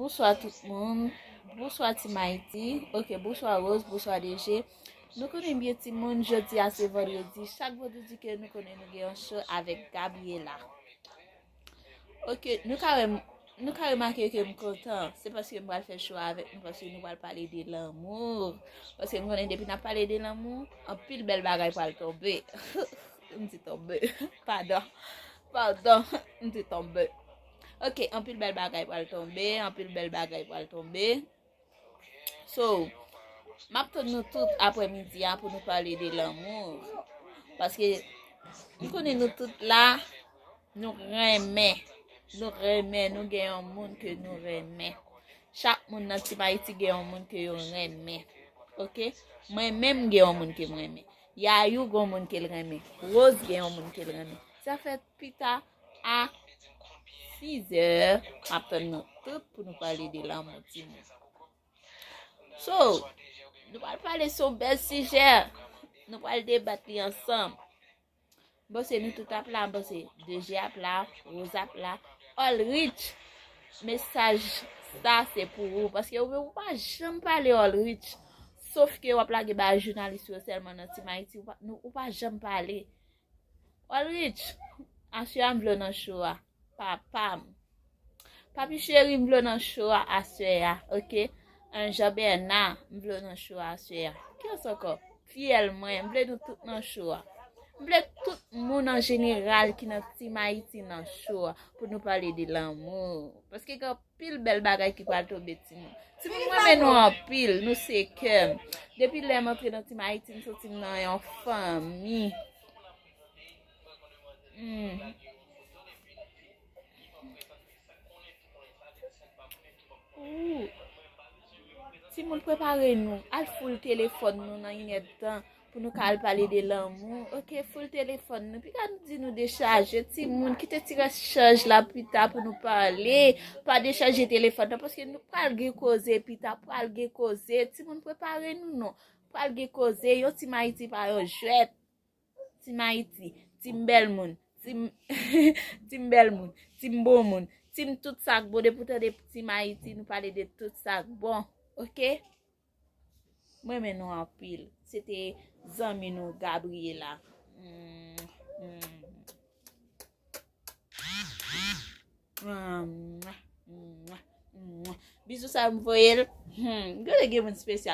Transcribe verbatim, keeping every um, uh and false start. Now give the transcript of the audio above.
Bonswa tout moun. Bonswa Team Haïti. Ok, bonswa Rose, bonswa D G. Nou konnen byen timoun, jodi a se vandredi. Chak vandredi ke nou konnen nou gen yon show avèk Gabriela. Ok, nou ka wè m, nou ka remake ke m kontan. Se paske m pral fè show avèk nou, paske nou pral pale de lanmou. Paske m konnen depi n ap pale de lanmou, anpil bèl bagay pral tonbe. M di tonbe. Padon. Padon. M di tonbe. Ok, anpil bèl bagay pral tonbe, anpil bèl bagay pral tonbe. So, m ap tann nou tout aprèmidi a pou nou pale de lanmou. Paske m konnen nou tout la, nou renmen. Nou renmen, nou gen yon moun ke nou renmen. Chak moun nan Team Haïti gen yon moun ke yo renmen. Ok? Mwen menm gen yon moun ke m renmen. Yayou gen yon moun ke l renmen. Rose gen yon moun ke l renmen. Sa fè pita a sizè, m ap tann nou tout pou nou pale de lanmou timoun. So, nou pral pale sou yon bèl sijè. Nou pral debat li ansanm. M panse nou tout ap la, m panse D G ap la, Rose ap la, Olrich. Mesaj sa se pou ou, paske ou, ou pa janm pale Olrich. Sof ke w ap lage bay jounalis yo sèlman nan Team Haïti, ou pa, nou, ou pa janm pale. Olrich, aswè a m vle w nan show a. Papa m. Papi cheri, m vle w nan show a aswè a, ok? Anjan Bèna, m vle w nan show a aswè a. Kiyès ankò? Fiyèl mwen, m vle nou tout nan show a. M vle tout moun an jeneral ki nan Team Haïti nan show a pou nou pale de lanmou. Paske gen anpil bèl bagay ki pral tonbe timoun. Timoun, mwen renmen nou anpil, nou se kè m. Depi lè m antre nan Team Haïti, m santi m nan yon fanmi. Hmm. Ooh. Timoun, prepare nou. Al foul telefòn nou nan inèdtan pou nou ka al pale de lanmou. Ok, foul telefòn nou. Piga nou di nou dechaje. Timoun, kite ti rès chaj la pita pou nou pale. Pa dechaje telefòn nan, paske nou pral gen koze pita, pral gen koze. Timoun, prepare nou non. Pral gen koze. Yon Team Haïti pa yon jwèt. Team Haïti, Team bèl moun, Team, Team bèl moun, Team bon moun, Team tout sa k bon. Depi w tande Team Haïti, nou pale de tout sa k bon. Ok? Mwen renmen nou anpil. Se te zanmi nou, Gabriela. Mm, mm. Mm, mm, mm. Bizou sa m voye l. Hmm, gade gen moun espesyal.